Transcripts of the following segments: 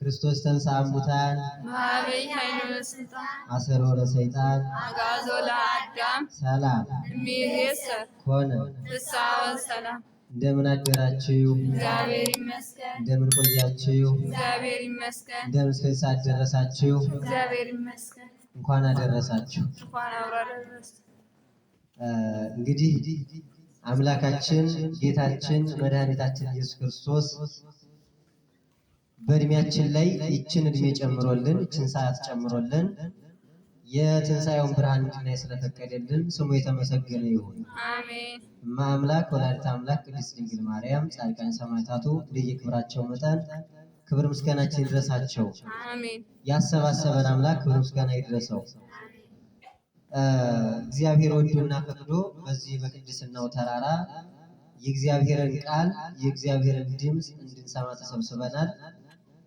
ክርስቶስ ተንሥአ እሙታን በዐቢይ ኃይል ወሥልጣን አሰሮ ለሰይጣን አግዓዞ ለአዳም ሰላም እምይእዜሰ ኮነ። ፍስሐ ወሰላም። እንደምን አደራችሁ? እግዚአብሔር ይመስገን። እንደምን ቆያችሁ? እግዚአብሔር ይመስገን። እንደምን እስከዚህ ሰዓት ደረሳችሁ? እግዚአብሔር ይመስገን። እንኳን አደረሳችሁ። እንኳን አብሮ አደረሰን። እንግዲህ አምላካችን ጌታችን መድኃኒታችን ኢየሱስ ክርስቶስ በእድሜያችን ላይ ይችን እድሜ ጨምሮልን፣ ይችን ሰዓት ጨምሮልን፣ የትንሣኤውን ብርሃን እንድናይ ስለፈቀደልን ስሙ የተመሰገነ ይሁን። አሜን። እመ አምላክ ወላዲተ አምላክ ቅድስት ድንግል ማርያም፣ ጻድቃን ሰማዕታቱ እንደየክብራቸው መጠን ክብር ምስጋናችን ይድረሳቸው። አሜን። ያሰባሰበን አምላክ ክብር ምስጋና ይድረሰው። እግዚአብሔር ወዶና ፈቅዶ በዚህ በቅድስናው ተራራ የእግዚአብሔርን ቃል፣ የእግዚአብሔርን ድምፅ እንድንሰማ ተሰብስበናል።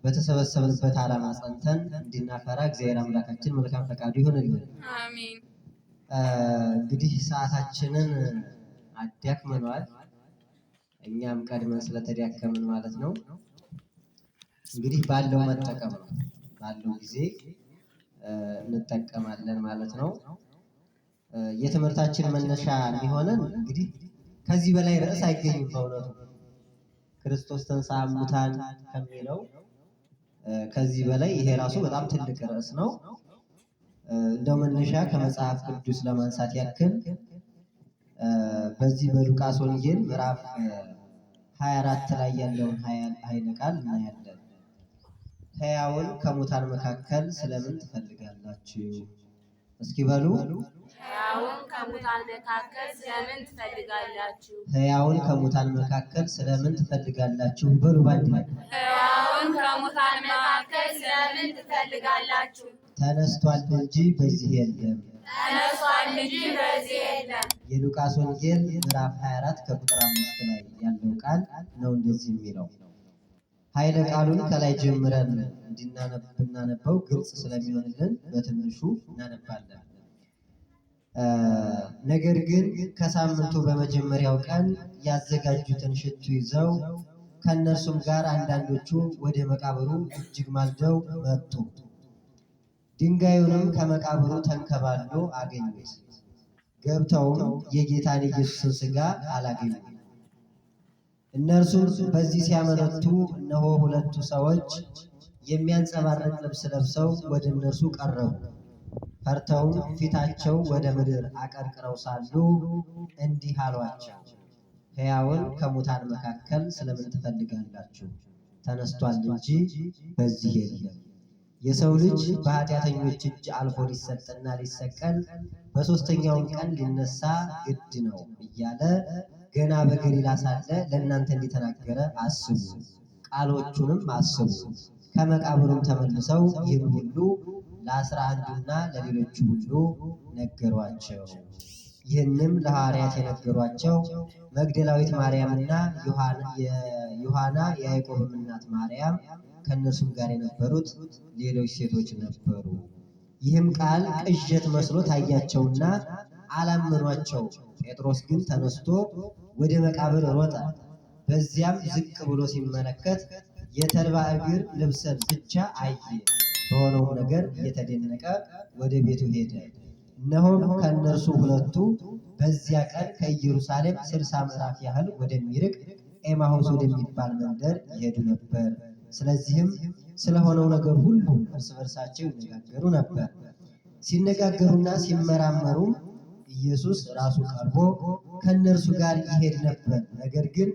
በተሰበሰብንበት ዓላማ ጸንተን እንድናፈራ እግዚአብሔር አምላካችን መልካም ፈቃዱ ይሁንልን። አሜን። እንግዲህ ሰዓታችንን አዳክመነዋል። እኛም ቀድመን ስለተዳከምን ማለት ነው። እንግዲህ ባለው መጠቀም ነው። ባለው ጊዜ እንጠቀማለን ማለት ነው። የትምህርታችን መነሻ የሚሆነን እንግዲህ ከዚህ በላይ ርዕስ አይገኝም። በእውነቱ ክርስቶስ ተንሥአ እሙታን ከሚለው ከዚህ በላይ ይሄ ራሱ በጣም ትልቅ ርዕስ ነው። እንደው መነሻ ከመጽሐፍ ቅዱስ ለማንሳት ያክል በዚህ በሉቃስ ወንጌል ምዕራፍ 24 ላይ ያለውን ኃይለ ቃል እናያለን። ሕያውን ከሙታን መካከል ስለምን ትፈልጋላችሁ? እስኪ በሉ። ሕያውን ከሙታን መካከል ስለምን ትፈልጋላችሁ? ሕያውን ከሙታን መካከል ስለምን ትፈልጋላችሁ? በሉ ባንድ ላይ። ሕያውን ከሙታን መካከል ስለምን ትፈልጋላችሁ? ተነስቷል እንጂ በዚህ የለም። ተነስቷል እንጂ በዚህ የለም። የሉቃስ ወንጌል ምዕራፍ 24 ከቁጥር 5 ላይ ያለው ቃል ነው እንደዚህ የሚለው። ኃይለ ቃሉን ከላይ ጀምረን ብናነበው ግልጽ ስለሚሆንልን በትንሹ እናነባለን። ነገር ግን ከሳምንቱ በመጀመሪያው ቀን ያዘጋጁትን ሽቱ ይዘው ከእነርሱም ጋር አንዳንዶቹ ወደ መቃብሩ እጅግ ማልደው መጡ። ድንጋዩንም ከመቃብሩ ተንከባሎ አገኙት። ገብተውም የጌታን የኢየሱስን ሥጋ አላገኙም። እነርሱም በዚህ ሲያመነቱ እነሆ ሁለቱ ሰዎች የሚያንጸባርቅ ልብስ ለብሰው ወደ እነርሱ ቀረቡ። ፈርተውም ፊታቸው ወደ ምድር አቀርቅረው ሳሉ እንዲህ አሏቸው፣ ሕያውን ከሙታን መካከል ስለምን ትፈልጋላችሁ? ተነስቷል እንጂ በዚህ የለም። የሰው ልጅ በኃጢአተኞች እጅ አልፎ ሊሰጥና ሊሰቀል በሦስተኛውም ቀን ሊነሳ ግድ ነው እያለ ገና በገሊላ ሳለ ለእናንተ እንዲተናገረ አስቡ፣ ቃሎቹንም አስቡ። ከመቃብሩም ተመልሰው ይህን ሁሉ ለ11ዱና ለሌሎቹ ሁሉ ነገሯቸው። ይህንም ለሐዋርያት የነገሯቸው መግደላዊት ማርያምና ዮሐና የያዕቆብም እናት ማርያም ከእነርሱም ጋር የነበሩት ሌሎች ሴቶች ነበሩ። ይህም ቃል ቅዠት መስሎ ታያቸውና አላመኗቸው። ጴጥሮስ ግን ተነስቶ ወደ መቃብር ሮጠ። በዚያም ዝቅ ብሎ ሲመለከት የተልባ እግር ልብስን ብቻ አየ። በሆነውም ነገር እየተደነቀ ወደ ቤቱ ሄደ። እነሆም ከእነርሱ ሁለቱ በዚያ ቀን ከኢየሩሳሌም 60 ምዕራፍ ያህል ወደሚርቅ ኤማሁስ ወደሚባል መንደር ይሄዱ ነበር። ስለዚህም ስለሆነው ነገር ሁሉ እርስ በርሳቸው ይነጋገሩ ነበር። ሲነጋገሩና ሲመራመሩም ኢየሱስ ራሱ ቀርቦ ከእነርሱ ጋር ይሄድ ነበር። ነገር ግን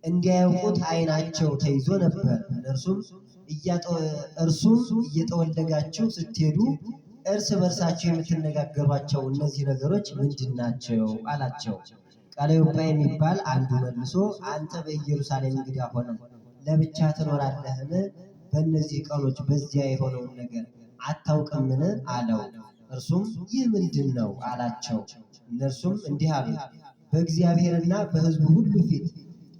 እንዲያውቁት ዓይናቸው ተይዞ ነበር። እርሱም እየጠወለጋችሁ ስትሄዱ እርስ በርሳቸው የምትነጋገሯቸው እነዚህ ነገሮች ምንድን ናቸው? አላቸው። ቀለዮጳ የሚባል አንዱ መልሶ አንተ በኢየሩሳሌም እንግዳ ሆነህ ለብቻ ትኖራለህን? በእነዚህ ቀኖች በዚያ የሆነውን ነገር አታውቅምን? አለው። እርሱም ይህ ምንድን ነው? አላቸው። እነርሱም እንዲህ አሉት፣ በእግዚአብሔርና በሕዝቡ ሁሉ ፊት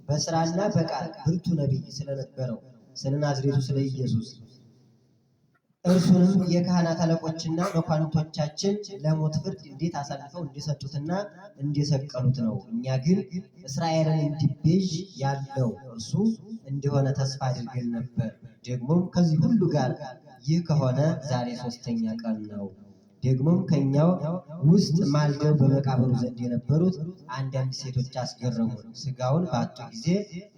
በስራና በቃል ብርቱ ነቢይ ስለነበረው ስለ ናዝሬቱ ስለ ኢየሱስ። እርሱንም የካህናት አለቆችና መኳንንቶቻችን ለሞት ፍርድ እንዴት አሳልፈው እንደሰጡትና እንደሰቀሉት ነው። እኛ ግን እስራኤልን እንዲቤዥ ያለው እርሱ እንደሆነ ተስፋ አድርገን ነበር። ደግሞም ከዚህ ሁሉ ጋር ይህ ከሆነ ዛሬ ሦስተኛ ቀን ነው። ደግሞም ከኛው ውስጥ ማልደው በመቃብሩ ዘንድ የነበሩት አንዳንድ ሴቶች አስገረሙን። ሥጋውን ባጡ ጊዜ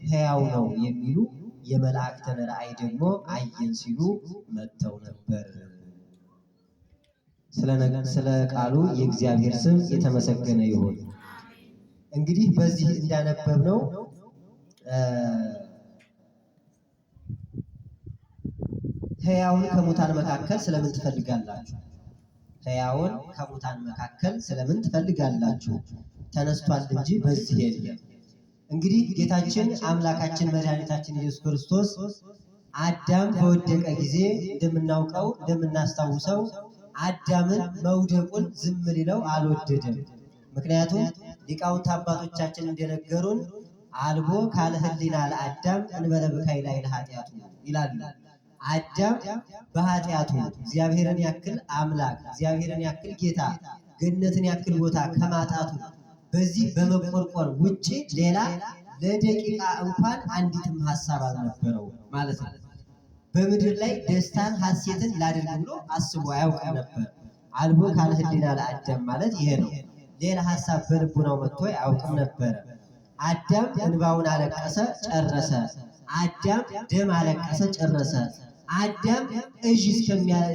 ሕያው ነው የሚሉ የመላእክትን ራእይ ደግሞ አየን ሲሉ መጥተው ነበር። ስለ ቃሉ የእግዚአብሔር ስም የተመሰገነ ይሁን። እንግዲህ በዚህ እንዳነበብነው ሕያውን ከሙታን መካከል ስለምን ትፈልጋላችሁ? ሕያውን ከሙታን መካከል ስለምን ትፈልጋላችሁ? ተነስቷል እንጂ በዚህ የለም። እንግዲህ ጌታችን አምላካችን መድኃኒታችን ኢየሱስ ክርስቶስ አዳም በወደቀ ጊዜ እንደምናውቀው እንደምናስታውሰው አዳምን መውደቁን ዝም ሊለው አልወደደም። ምክንያቱም ሊቃውንት አባቶቻችን እንደነገሩን አልቦ ካለ ሕሊና ለአዳም እንበለ ብካይ ላይ ለኃጢአቱ ይላሉ። አዳም በኃጢአቱ እግዚአብሔርን ያክል አምላክ እግዚአብሔርን ያክል ጌታ ገነትን ያክል ቦታ ከማጣቱ በዚህ በመቆርቆር ውጭ ሌላ ለደቂቃ እንኳን አንዲትም ሀሳብ አልነበረው ማለት ነው። በምድር ላይ ደስታን ሐሴትን ላድርግ ብሎ አስቦ አያውቅም ነበር። አልቦ ካለ ሕሊና ለአዳም ማለት ይሄ ነው። ሌላ ሀሳብ በልቡናው መጥቶ አያውቅም ነበረ። አዳም እንባውን አለቀሰ ጨረሰ። አዳም ደም አለቀሰ ጨረሰ። አዳም እዥ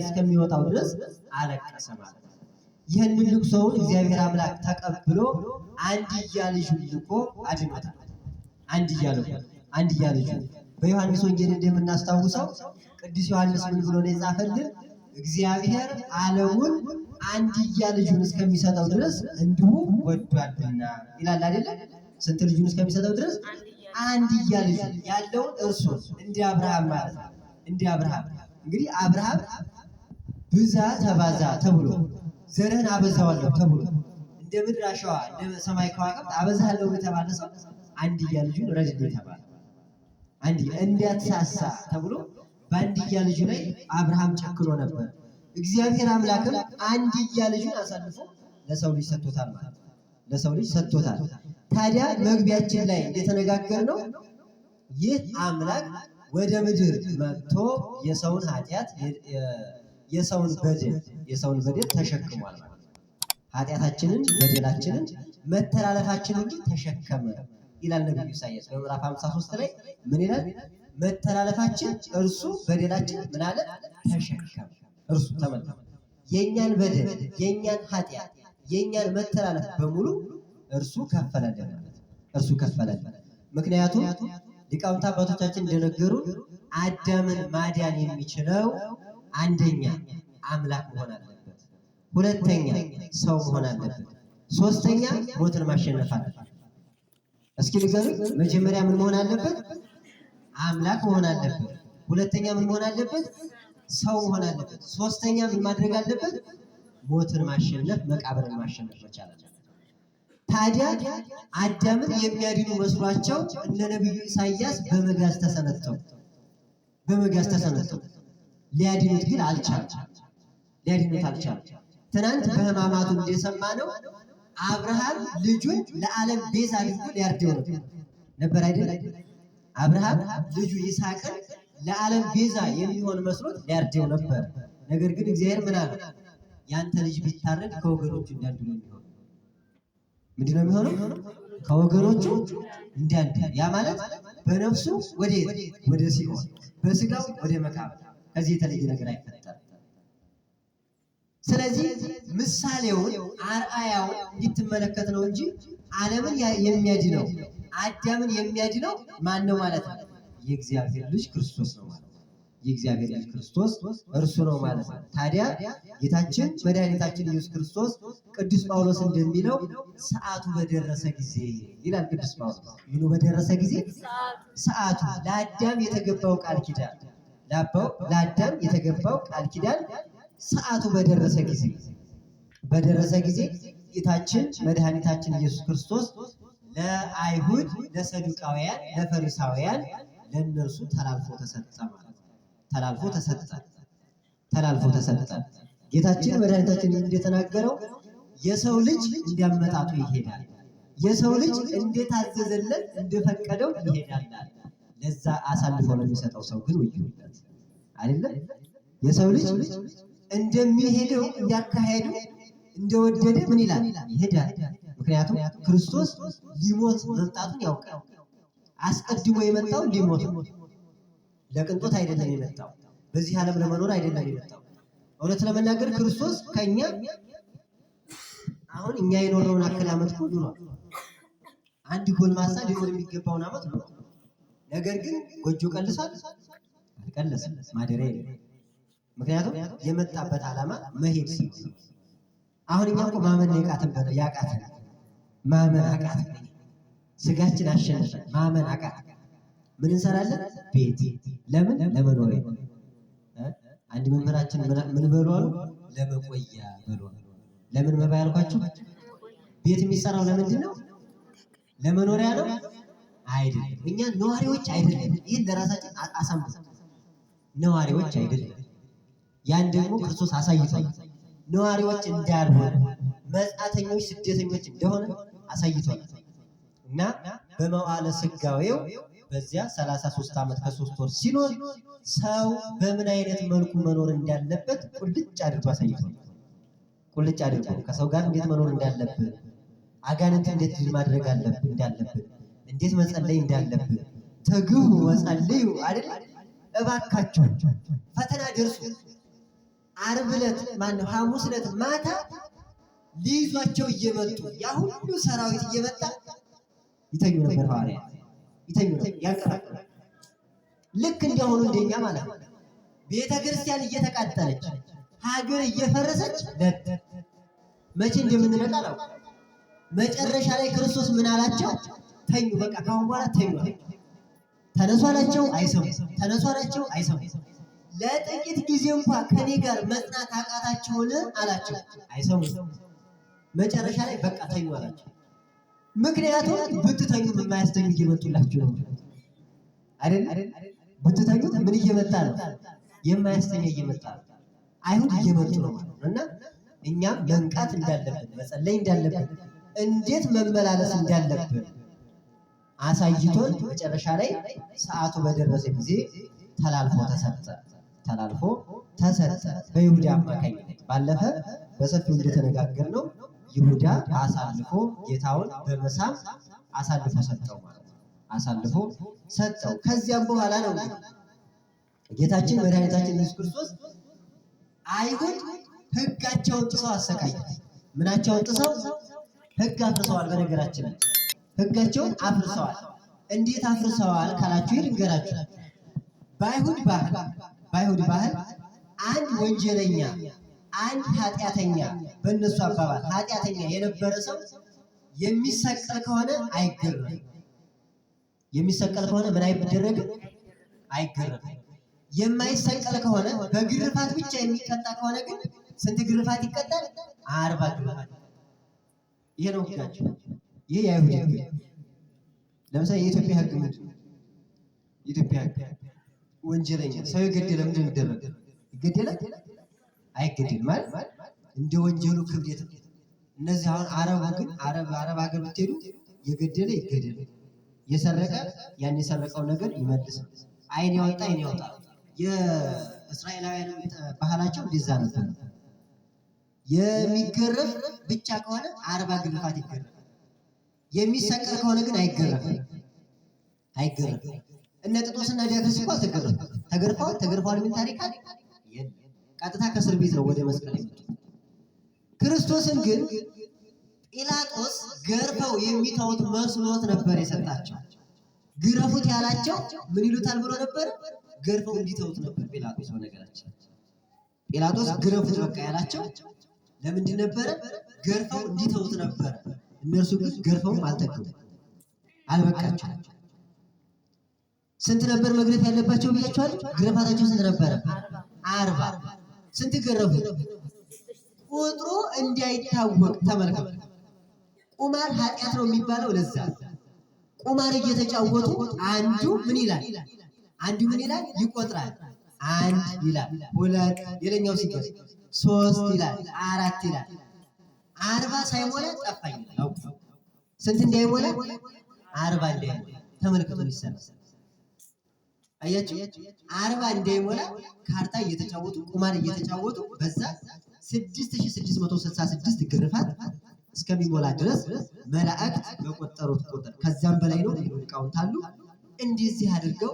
እስከሚወጣው ድረስ አለቀሰ ማለት ነው። ይህንን ልቅሶውን እግዚአብሔር አምላክ ተቀብሎ አንድያ ልጁን ልኮ አድኖታል። አንድያ ልጁ አንድያ ልጁ በዮሐንስ ወንጌል እንደምናስታውሰው ቅዱስ ዮሐንስ ምን ብሎ ነው የጻፈልን? እግዚአብሔር ዓለሙን አንድያ ልጁን እስከሚሰጠው ድረስ እንዲሁ ወዷልና ይላል አይደለ? ስንት ልጁን እስከሚሰጠው ድረስ? አንድያ ልጁን ያለውን እርሱን እንደ አብርሃም ማለት ነው። እንደ አብርሃም እንግዲህ አብርሃም ብዛ ተባዛ ተብሎ ዘርህን አበዛዋለሁ ተብሎ እንደ ምድር አሸዋ እንደ ሰማይ ከዋክብት አበዛለሁ የተባለ ሰው አንድያ ልጁን ረድል የተባለ አንድያ እንዳትሳሳ ተብሎ በአንድያ ልጁ ላይ አብርሃም ጨክኖ ነበር። እግዚአብሔር አምላክም አንድያ ልጁን አሳልፎ ለሰው ልጅ ሰጥቶታል ማለት ነው። ለሰው ልጅ ሰጥቶታል። ታዲያ መግቢያችን ላይ እንደተነጋገርነው ይህ አምላክ ወደ ምድር መጥቶ የሰውን ኃጢአት የሰውን በደል የሰውን በደል ተሸክሟል ማለት ነው። ኃጢአታችንን በደላችንን መተላለፋችንን ሁሉ ተሸከመ ይላል ነብዩ ኢሳይያስ በምዕራፍ 53 ላይ ምን ይላል? መተላለፋችን እርሱ በደላችን ምን አለ? ተሸከመ። እርሱ ተመልከቱ፣ የኛን በደል የኛን ኃጢአት የኛን መተላለፍ በሙሉ እርሱ ከፈለልን ማለት ነው። እርሱ ከፈለልን። ምክንያቱም ሊቃውንት አባቶቻችን እንደነገሩን አዳምን ማዳን የሚችለው አንደኛ አምላክ መሆን አለበት፣ ሁለተኛ ሰው መሆን አለበት፣ ሶስተኛ ሞትን ማሸነፍ አለበት። እስኪ ንገሩኝ፣ መጀመሪያ ምን መሆን አለበት? አምላክ መሆን አለበት። ሁለተኛ ምን መሆን አለበት? ሰው መሆን አለበት። ሶስተኛ ምን ማድረግ አለበት? ሞትን ማሸነፍ፣ መቃብርን ማሸነፍ መቻል አለበት። ታዲያ አዳምን የሚያድኑ መስሏቸው እነ ነቢዩ ኢሳይያስ በመጋዝ ተሰነጠቁ። በመጋዝ ተሰነጠቁ። ሊያድኑት ግን አልቻሉም። ሊያድኑት አልቻሉም። ትናንት በሕማማቱ እንደሰማነው አብርሃም ልጁን ለዓለም ቤዛ አድርጎ ሊያርደው ነበር ነበር አይደል? አብርሃም ልጁ ይስሐቅን ለዓለም ቤዛ የሚሆን መስሎት ሊያርደው ነበር። ነገር ግን እግዚአብሔር ምን አለ? ያንተ ልጅ ቢታረድ ከወገኖቹ እንዳንዱ ነው የሚሆነው። ምንድን ነው የሚሆነው? ከወገኖቹ እንዳንዱ። ያ ማለት በነፍሱ ወደ ወደ ሲኦል፣ በስጋው ወደ መቃብር። ከዚህ የተለየ ነገር አይፈጠርም። ስለዚህ ምሳሌውን አርአያውን እንድትመለከት ነው እንጂ ዓለምን የሚያድነው አዳምን የሚያድነው ማን ነው ማለት ነው? የእግዚአብሔር ልጅ ክርስቶስ ነው ማለት ነው። የእግዚአብሔር ልጅ ክርስቶስ እርሱ ነው ማለት ነው። ታዲያ ጌታችን መድኃኒታችን ኢየሱስ ክርስቶስ ቅዱስ ጳውሎስ እንደሚለው ሰዓቱ በደረሰ ጊዜ ይላል ቅዱስ ጳውሎስ። ምኑ በደረሰ ጊዜ? ሰዓቱ ለአዳም የተገባው ቃል ኪዳን ለአዳም የተገባው ቃል ኪዳን ሰዓቱ በደረሰ ጊዜ በደረሰ ጊዜ ጌታችን መድኃኒታችን ኢየሱስ ክርስቶስ ለአይሁድ፣ ለሰዱቃውያን፣ ለፈሪሳውያን ለእነርሱ ተላልፎ ተሰጠ ማለት ነው። ተላልፎ ተሰጠ። ተላልፎ ተሰጠ። ጌታችን መድኃኒታችን እንደተናገረው የሰው ልጅ እንዲያመጣጡ ይሄዳል። የሰው ልጅ እንደታዘዘለት እንደፈቀደው ይሄዳል። ለዛ አሳልፎ ለሚሰጠው ሰው ግን ወዮለት። አይደለም የሰው ልጅ እንደሚሄደው እንዳካሄዱ እንደወደደ ምን ይላል? ይሄዳል። ምክንያቱም ክርስቶስ ሊሞት መምጣቱን ያውቃል። አስቀድሞ የመጣው ሊሞት ነው። ለቅንጦት አይደለም የመጣው። በዚህ ዓለም ለመኖር አይደለም የመጣው። እውነት ለመናገር ክርስቶስ ከኛ አሁን እኛ የኖርነውን አክል ዓመት እኮ ኑሯል። አንድ ጎልማሳ ሊኖር የሚገባውን ዓመት ኑሯል። ነገር ግን ጎጆ ቀልሷል? አልቀለሰም። ማደሪያ የለም። ምክንያቱም የመጣበት ዓላማ መሄድ ስለሆነ። አሁን እኛ እኮ ማመን ነው ያቃተን፣ ማመን አቃተን። ስጋችን አሸነፈን። ማመን አቃተን። ምን እንሰራለን? ቤት። ለምን? ለመኖሪያ። አንድ መምህራችን ምን በሉ አሉ? ለመቆያ በሉ አሉ። ለምን መባ ያልኳቸው? ቤት የሚሰራው ለምንድን ነው? ለመኖሪያ ነው አይደለም። እኛ ነዋሪዎች አይደለም። ይህን ለራሳችን አሳምኑ። ነዋሪዎች አይደለም። ያን ደግሞ ክርስቶስ አሳይቷል። ነዋሪዎች እንዳልሆነ መጻተኞች፣ ስደተኞች እንደሆነ አሳይቷል። እና በመዋዕለ ሥጋዌው በዚያ 33 ዓመት ከ3 ወር ሲኖር ሰው በምን አይነት መልኩ መኖር እንዳለበት ቁልጭ አድርጎ አሳይቷል። ቁልጭ አድርጎ ከሰው ጋር እንዴት መኖር እንዳለብን፣ አጋንንት እንዴት ድል ማድረግ እንዳለብን፣ እንዴት መጸለይ እንዳለብን፣ ትግሁ ወጸልዩ አይደል? እባካችሁ ፈተና ደርሶ ዓርብ ዕለት ማነው ሐሙስ ዕለት ማታ ሊይዟቸው እየመጡ ያ ሁሉ ሰራዊት እየመጣ ይተኙ ነበር። ሐዋርያት ይተኙ ነበር፣ ያንቀላፋሉ። ልክ እንደሆኑ እንደኛ ማለት ነው። ቤተ ክርስቲያን እየተቃጠለች ሀገር እየፈረሰች ለጥ መቼ እንደምንነቃ አላውቅም። መጨረሻ ላይ ክርስቶስ ምን አላቸው? ተኙ፣ በቃ ካሁን በኋላ ተኙ አላቸው። ተነሱ አላቸው፣ አይሰሙ። ተነሱ አላቸው፣ አይሰሙ። ለጥቂት ጊዜ እንኳ ከኔ ጋር መጽናት አቃታችሁን አላቸው፣ አይሰሙ። መጨረሻ ላይ በቃ ተኙ አላቸው። ምክንያቱም ብትተኙ የማያስተኙ እየመጡላችሁ ነው አይደል? ብትተኙ ምን እየመጣ ነው? የማያስተኛ እየመጣ ነው። አይሁድ እየመጡ ነው ማለት ነው። እና እኛም መንቃት እንዳለብን፣ መጸለይ እንዳለብን፣ እንዴት መመላለስ እንዳለብን አሳይቶን መጨረሻ ላይ ሰዓቱ በደረሰ ጊዜ ተላልፎ ተሰጠ። ተላልፎ ተሰጠ በይሁዳ አማካኝነት። ባለፈ በሰፊው እንደተነጋገርነው ይሁዳ አሳልፎ ጌታውን በመሳም አሳልፎ ሰጠው ማለት ነው። አሳልፎ ሰጠው። ከዚያም በኋላ ነው እንግዲህ ጌታችን መድኃኒታችን ኢየሱስ ክርስቶስ አይሁድ ሕጋቸውን ጥሰው አሰቃዩት። ምናቸውን ጥሰው? ሕግ አፍርሰዋል። በነገራችን ላይ ሕጋቸውን አፍርሰዋል። እንዴት አፍርሰዋል ካላችሁ ልንገራችሁ። በአይሁድ ባህል በአይሁድ ባህል አንድ ወንጀለኛ፣ አንድ ኃጢአተኛ፣ በእነሱ አባባል ኃጢአተኛ የነበረ ሰው የሚሰቀል ከሆነ አይገረፍም። የሚሰቀል ከሆነ ምን አይደረግም? አይገረፍም። የማይሰቀል ከሆነ በግርፋት ብቻ የሚቀጣ ከሆነ ግን ስንት ግርፋት ይቀጣል? 40 ግርፋት። ይሄ ነው ሕጋቸው። ይሄ የአይሁድ ሕግ። ለምሳሌ የኢትዮጵያ ሕግ ምንድን ነው? የኢትዮጵያ ሕግ ወንጀለኛ ሰው የገደለ ምንድን ነው የሚደረግ? ይገደላል? አይገደልም ማለት እንደ ወንጀሉ ክብደት ነው። እነዚህ አሁን አረቡ ግን አረብ ሀገር ብትሄዱ የገደለ ይገደል፣ የሰረቀ ያን የሰረቀው ነገር ይመልስ፣ ዓይን ያወጣ ዓይን ያወጣ። የእስራኤላውያን ባህላቸው እንደዛ ነበር። የሚገረፍ ብቻ ከሆነ 40 ግርፋት ይገረፋል። የሚሰቀል ከሆነ ግን አይገረፍም፣ አይገረፍም። እነ ጥጦስና ዲያክስ እኮ አልተገረፉም። ተገርፈዋል ተገርፈዋል የሚል ታሪክ አለ? የለም። ቀጥታ ከእስር ቤት ነው ወደ መስቀል የመጡት። ክርስቶስን ግን ጲላጦስ ገርፈው የሚተውት መስሎት ነበር የሰጣቸው። ግረፉት ያላቸው ምን ይሉታል ብሎ ነበር? ገርፈው እንዲተውት ነበር ጲላጦስ። በነገራችን ጲላጦስ ግረፉት በቃ ያላቸው ለምንድን ነበረ? ገርፈው እንዲተውት ነበረ። እነርሱ ግን ገርፈውም አልጠገቡም፣ አልበቃቸው። ስንት ነበር መግረፍ ያለባቸው ብያቸዋለሁ? ግረፋታቸው ስንት ነበረ? 40። ስንት ገረፉት? ቁጥሩ እንዳይታወቅ ተመልከቱ። ቁማር ኃጢአት ነው የሚባለው ለዛ። ቁማር እየተጫወቱ አንዱ ምን ይላል? አንዱ ምን ይላል? ይቆጥራል። አንድ ይላል፣ ሁለት፣ ሌላኛው ሲገርፍ ሶስት ይላል፣ አራት ይላል። 40 ሳይሞላ ጠፋኝ ይላል። አውቁ ስንት እንዳይሞላ? 40 እንዳይሞላ። ተመልክቶ ይሰራል። አያችሁ፣ 40 እንዳይሞላ ካርታ እየተጫወቱ ቁማር እየተጫወቱ በዛ 6666 ግርፋት እስከሚሞላ ድረስ መላእክት በቆጠሩት ቁጥር ከዛም በላይ ነው የሚሉ ሊቃውንት አሉ። እንደዚህ አድርገው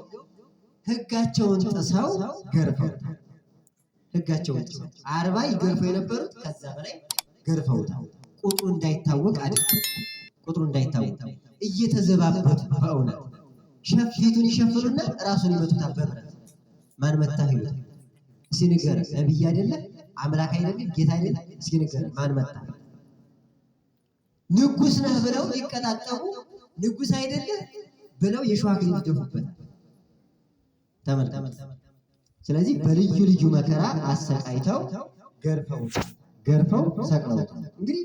ሕጋቸውን ጥሰው ገርፈውታል። ሕጋቸውን ጥሰው 40 ይገርፈው የነበሩት ከዛ በላይ ገርፈውታል። ቁጥሩ እንዳይታወቅ አድርገው፣ ቁጥሩ እንዳይታወቅ እየተዘባበቱ በእውነት ሸፊቱን ይሸፍኑና ራሱን ይመቱታል በብረት። ማን መታህ ይሉታል። እስኪ ንገረን፣ ነብይ አይደለ? አምላክ አይደለ? ጌታ አይደለ? እስኪ ንገረን ማን መታህ? ንጉስ ነህ ብለው ሊቀጣጠቡ ንጉስ አይደለ ብለው የሸዋ አክሊል ይደፉበታል። ተመልከቱ። ስለዚህ በልዩ ልዩ መከራ አሰቃይተው ገርፈው ገርፈው ሰቅለውታል። እንግዲህ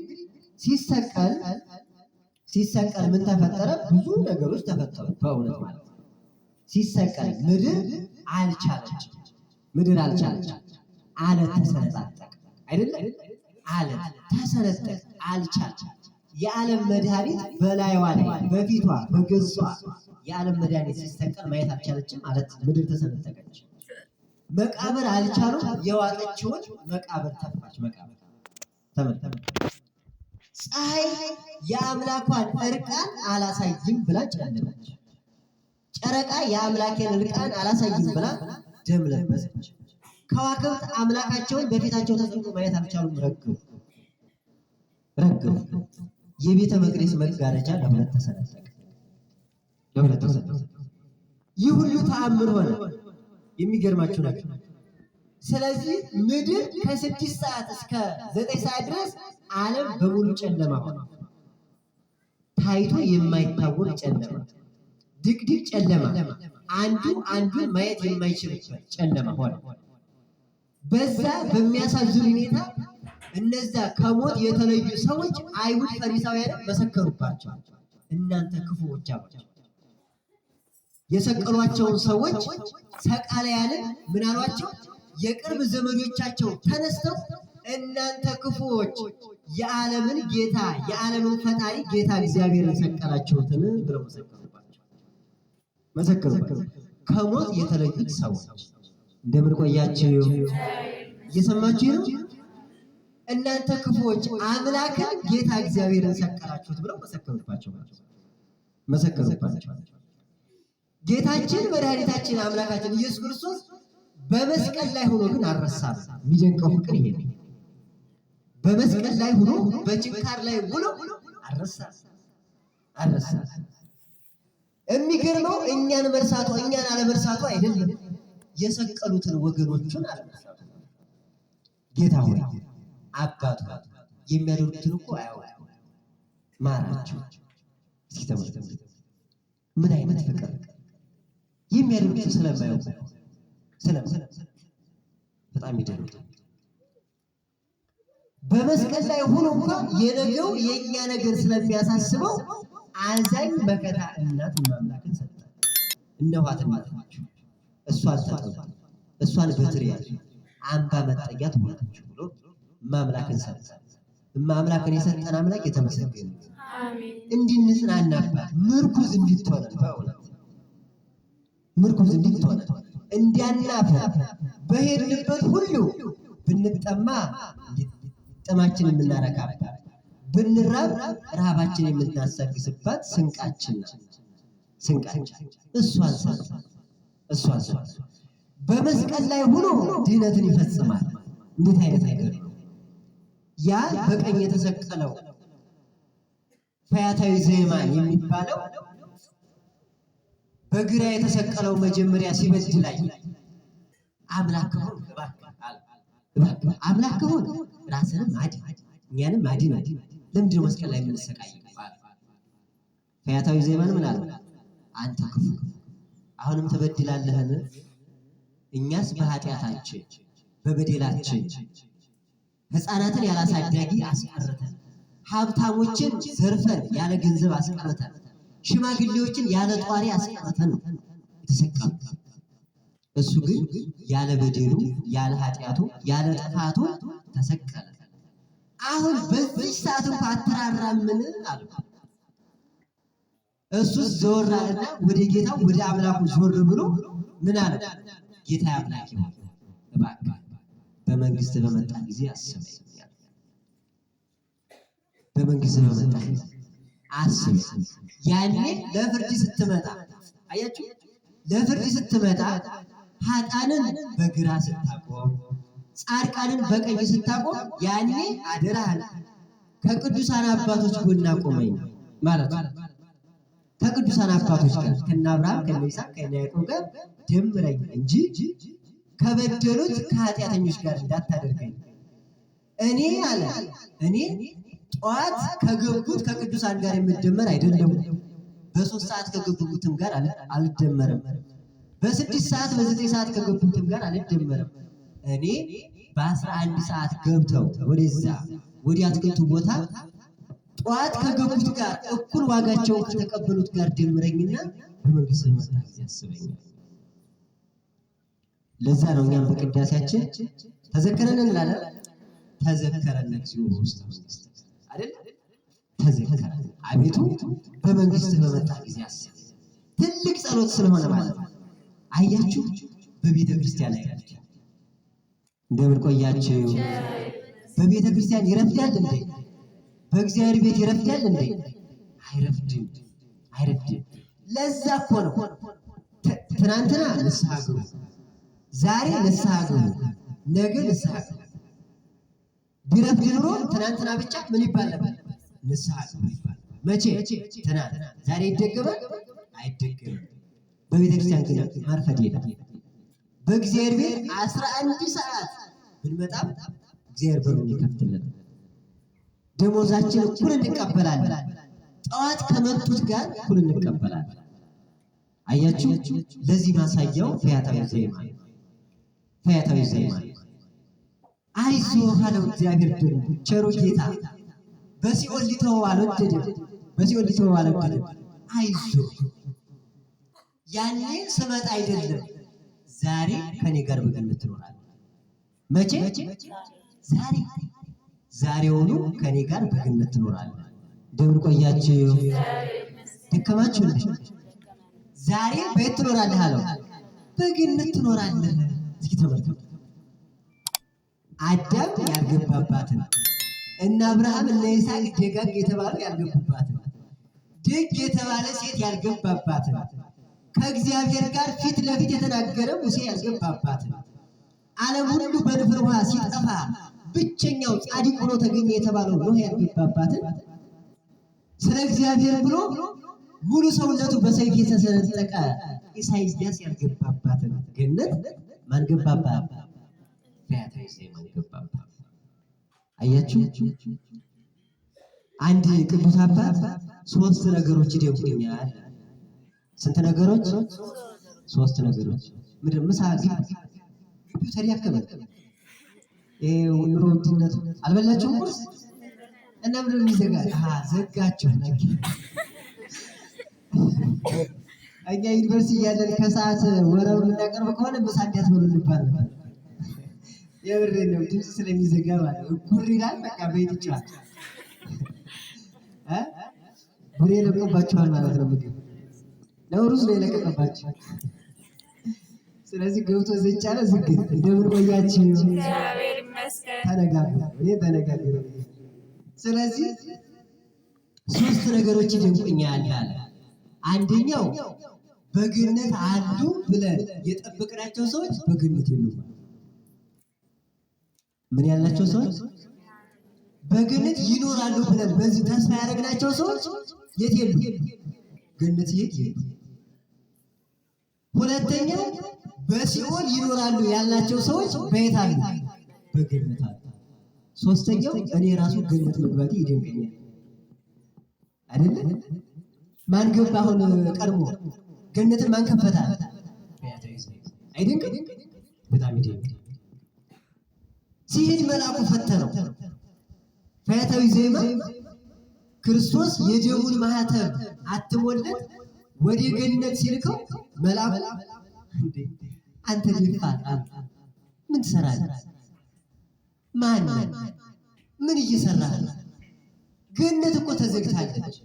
ሲሰቀል ምን ተፈጠረ? ብዙ ነገሮች ተፈጠሩ። በእውነት ማለት ነው። ሲሰቀል ምድር አልቻለችም። ምድር አልቻለችም። አለት ተሰነጣጠቀ አይደለ? አለት ተሰነጠቀ፣ አልቻለችም። የዓለም መድኃኒት በላይዋ ላይ በፊቷ በገጿ የዓለም መድኃኒት ሲሰቀል ማየት አልቻለችም። አለት ምድር ተሰነጠቀች። መቃብር አልቻሉም። የዋጠችውን መቃብር ተፋች። መቃብር ተመልከቱ። ፀሐይ የአምላኳን እርቃን አላሳይም ብላ ጨለመች። ጨረቃ የአምላኬን እርቃን አላሳይም ብላ ደም ለበሰች። ከዋክብት አምላካቸውን በፊታቸው ተጸንቶ ማየት አልቻሉም። ረገፉ ረገፉ። የቤተ መቅደስ መጋረጃ ለሁለት ተሰነጠቀ። ለሁለት ተሰነጠቀ። ይህ ሁሉ ተአምር ሆነ። የሚገርማችሁ ነገር ስለዚህ ምድር ከ6 ሰዓት እስከ 9 ሰዓት ድረስ ዓለም በሙሉ ጨለማ ሆነ። ታይቶ የማይታወቅ ጨለማ፣ ድቅድቅ ጨለማ፣ አንዱ አንዱን ማየት የማይችልበት ጨለማ ሆነ። በዛ በሚያሳዝን ሁኔታ እነዛ ከሞት የተለዩ ሰዎች አይሁድ ፈሪሳውያን መሰከሩባቸው። እናንተ ክፉዎች አሏቸው። የሰቀሏቸውን ሰዎች ሰቃላያንን ምን አሏቸው? የቅርብ ዘመዶቻቸው ተነስተው እናንተ ክፉዎች የዓለምን ጌታ የዓለምን ፈጣሪ ጌታ እግዚአብሔርን ሰቀላችሁትን ብለው መሰከሩባቸው። መሰከሩባቸው። ከሞት የተለዩት ሰዎች እንደምን ቆያችሁ? እየሰማችሁ ነው? እናንተ ክፉዎች አምላክን ጌታ እግዚአብሔርን ሰቀላችሁት ብለው መሰከሩባቸው መሰከሩባቸው። ጌታችን መድኃኒታችን አምላካችን ኢየሱስ ክርስቶስ በመስቀል ላይ ሆኖ ግን አልረሳም። የሚደንቀው ፍቅር ይሄ ነው። በመስቀል ላይ ሆኖ በችንካር ላይ ውሎ አልረሳም አልረሳም። የሚገርመው እኛን መርሳቱ እኛን አለመርሳቱ አይደለም፣ የሰቀሉትን ወገኖቹን አለመርሳቱ። ጌታ ሆይ አባቱ የሚያደርጉትን እኮ አያውቁም ማራቸው። እስኪ ተመልከቱ፣ ምን አይነት ፍቅር! የሚያደርጉትን ስለማያውቁ በጣም ይደንቃል። በመስቀል ላይ ሆኖ እንኳን የነገው የእኛ ነገር ስለሚያሳስበው አዛኝ መከታ እናት እማምላክን ሰጠ። እነኋት እናታችሁ፣ እሷን ተጠጉ፣ እሷን በትር ያዙ፣ አምባ መጠጊያ ትሆናችሁ ብሎ እማምላክን ሰጠ። እማምላክን የሰጠን አምላክ የተመሰገነ ይሁን። አሜን። እንድንጽናናባት ምርኩዝ እንድትሆነን በእውነት ምርኩዝ እንድትሆነን እንዲያናፍር በሄድንበት ሁሉ ብንጠማ ጥማችን የምናረካባት ብንራብ ረሃባችን የምናሳግስባት ስንቃችን ናት። ስንቃችን እሷን ሰጠ እሷን ሰጠ። በመስቀል ላይ ሆኖ ድህነትን ይፈጽማል። እንዴት አይነት ነገር ነው! ያ በቀኝ የተሰቀለው ፈያታዊ ዘየማን የሚባለው በግራ የተሰቀለው መጀመሪያ ሲበድል አምላክ ከሆንክ እባክህ አለ። እባክህ አምላክ ከሆንክ ራስንም አድን እኛንም አድን። ለምንድን ነው መስቀል ላይ የምንሰቃየው? አለ። ፈያታዊ ዘየማን ምን አለ? አንተ ክፉ አሁንም ትበድላለህን? እኛስ በኃጢአታችን በበደላችን ሕፃናትን ያላሳዳጊ አስቀርተን፣ ሀብታሞችን ዘርፈን ያለ ገንዘብ አስቀርተን፣ ሽማግሌዎችን ያለ ጧሪ አስቀርተን ነው የተሰቀሉት። እሱ ግን ያለ በደሉ፣ ያለ ኃጢአቱ፣ ያለ ጥፋቱ ተሰቀለ። አሁን በዚህ ሰዓት እንኳ አትራራምን አሉ። እሱስ ዘወር አለና ወደ ጌታው ወደ አምላኩ ዞር ብሎ ምን አለ? ጌታ አምላኬ ሆይ እባክህ በመንግስት በመጣ ጊዜ አስበኝ። በመንግስት በመጣ ጊዜ አስበኝ። ያኔ ለፍርድ ስትመጣ፣ አያችሁ፣ ለፍርድ ስትመጣ ኃጥአንን በግራ ስታቆም፣ ጻድቃንን በቀኝ ስታቆም፣ ያኔ አደራህን ከቅዱሳን አባቶች ጎን አቆመኝ ማለት ነው። ከቅዱሳን አባቶች ጋር፣ ከነ አብርሃም፣ ከነ ይስሐቅ፣ ከነ ያዕቆብ ጋር ደምረኝ እንጂ ከበደሉት ከኃጢአተኞች ጋር እንዳታደርገኝ። እኔ አለ፣ እኔ ጠዋት ከገቡት ከቅዱሳን ጋር የምደመር አይደለም። በ3 ሰዓት ከገቡትም ጋር አልደመርም። በ6 ሰዓት፣ በ9 ሰዓት ከገቡትም ጋር አልደመርም። እኔ በ11 ሰዓት ገብተው ወደዛ ወደ አትክልቱ ቦታ ጠዋት ከገቡት ጋር እኩል ዋጋቸውን ከተቀበሉት ጋር ደምረኝና በመንግስት በመጣ ጊዜ አስበኛል። ለዛ ነው እኛም በቅዳሴያችን ተዘከረን እንላለን። ተዘከረነ እግዚኦ በውስተ መንግሥትህ አይደል? ተዘከረን፣ አቤቱ በመንግስት በመጣ ጊዜ አስብ። ትልቅ ጸሎት ስለሆነ ማለት ነው። አያችሁ፣ በቤተ ክርስቲያን አይረፍዳል። እንደምን ቆያችሁ? በቤተ ክርስቲያን ይረፍዳል እንዴ? በእግዚአብሔር ቤት ይረፍዳል እንዴ? አይረፍድም፣ አይረፍድም። ለዛ እኮ ነው ትናንትና ንስሐ ግቡ፣ ዛሬ ንስሐ ግቡ፣ ነገ ንስሐ ግቡ። ቢረፍድ ኑሮ ትናንትና ብቻ ምን ይባል ነበር? ንስሐ ግቡ ይባል። መቼ? ትናንት። ዛሬ ይደገማል? አይደገምም። በቤተ ክርስቲያን ግን ማርፈድ የለም። በእግዚአብሔር ቤት 11 ሰዓት ብንመጣም እግዚአብሔር በሩን ይከፍትልናል። ደሞዛችን እኩል እንቀበላለን። ጠዋት ከመጡት ጋር እኩል እንቀበላለን። አያችሁ፣ ለዚህ ማሳያው ፈያታዊ ዘየማን፣ ፈያታዊ ዘየማን አይዞህ አለው። እግዚአብሔር ደግሞ ቸሩ ጌታ በሲኦል ሊተወው አልወደደም። በሲኦል ሊተወው አልወደደም። አይዞህ፣ ያኔ ስመጣ አይደለም፣ ዛሬ ከኔ ጋር በገነት ትኖራለህ። መቼ? ዛሬ። ዛሬውኑ ከኔ ጋር በገነት ትኖራለህ። እንደምን ቆያችሁ? ደከማችሁ እንዴ? ዛሬ በየት ትኖራለህ አለው። በገነት ትኖራለህ። እስኪ ተመልከቱ። አዳም ያልገባባትን፣ እነ አብርሃም እነ ይስሐቅ ደጋግ የተባሉ ያልገቡባትን፣ ደግ የተባለ ሴት ያልገባባትን፣ ከእግዚአብሔር ጋር ፊት ለፊት የተናገረ ሙሴ ያልገባባትን፣ ዓለም ሁሉ በንፍር ውሃ ሲጠፋ ብቸኛው ጻድቅ ሆኖ ተገኘ የተባለው ኖህ ያልገባባትን፣ ስለ እግዚአብሔር ብሎ ሙሉ ሰውነቱ በሰይፍ የተሰነጠቀ ኢሳይያስ ያልገባባትን ገነት ማን ገባባት? ፈያታዊ ዘየማን ገባባት። አያችሁ፣ አንድ ቅዱስ አባት ሶስት ነገሮች ይደንቁኛል። ስንት ነገሮች? ሶስት ነገሮች። ምንድን ምሳ ግቢው ተዳከመ። ይሄ ኑሮ ውድነቱ፣ አልበላችሁም ቁርስ እና ምንድን ነው የሚዘጋ? ዘጋችሁ። እኛ ዩኒቨርሲቲ እያለን ከሰዓት ወረብ የምናቀርብ ከሆነ ምሳ እንዲያትበሉ እንባል ነበር። የምሬን ነው። ድምፅ ስለሚዘጋ ማለት ነው። ጉር ይላል። በቃ በየት ይችላል። ቡሬ ለቆባችኋል ማለት ነው። ምግብ ለሩዝ ነው የለቀቀባችሁ። ስለዚህ ገብቶ ዘጭ ያለ ዝግት። እንደምን ቆያችሁ? እግዚአብሔር ይመስገን። ተነጋግሩ። እኔ ተነጋግሩ። ስለዚህ ሶስት ነገሮች ይደንቁኛል አለ። አንደኛው በገነት አሉ ብለን የጠበቅናቸው ሰዎች በገነት የሉም። ምን ያልናቸው ሰዎች? በገነት ይኖራሉ ብለን በዚህ ተስፋ ያደረግናቸው ሰዎች የት የሉ? ገነት የት የሉ። ሁለተኛው በሲኦል ይኖራሉ ያልናቸው ሰዎች በየት አሉ? በገነት አሉ። ሶስተኛው እኔ ራሱ ገነት መግባቴ ይደንቀኛል። አይደለ? ማን ገባ አሁን ቀድሞ? ገነትን ማን ከፈታል? አይደንቅም? በጣም ይደንቃል። ሲሄድ መልአኩ ፈተነው። ፈያታዊ ዘየማን ክርስቶስ የደሙን ማህተም አትሞለት ወደ ገነት ሲልከው መልአኩ፣ እንዴ፣ አንተ ደፋር ምን ትሰራለህ? ማን ምን እየሰራህ ነው? ገነት እኮ ተዘግታለች።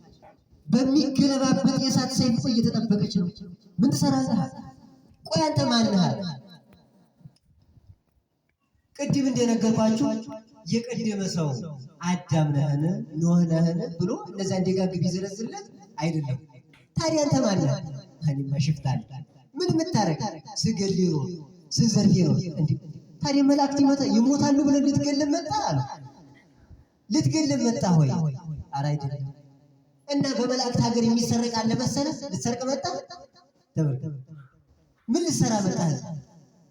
በሚገለባበት የእሳት ሰይፍ እኮ እየተጠበቀች ነው። ምን ትሰራለህ? ቆይ አንተ ማነህ? ቅድም እንደነገርኳችሁ የቀደመ ሰው አዳም ነህን ኖህ ነህን ብሎ እነዚያ እንደጋግ ቢዘረዝርለት አይደለም። ታዲያ አንተ ማነህ? እኔማ ሽፍታ ነኝ። ምን የምታረግ? ስገድል ነው ስዘርፍ ነው። እንዴ ታዲያ መላእክት ይሞታሉ ብለህ ልትገለም መጣ አለ። ልትገለም መጣ ሆይ? ኧረ አይደለም። እና በመላእክት ሀገር የሚሰረቅ አለ መሰለህ? ልትሰርቅ መጣ? ተመልከት። ምን ልትሰራ መጣ?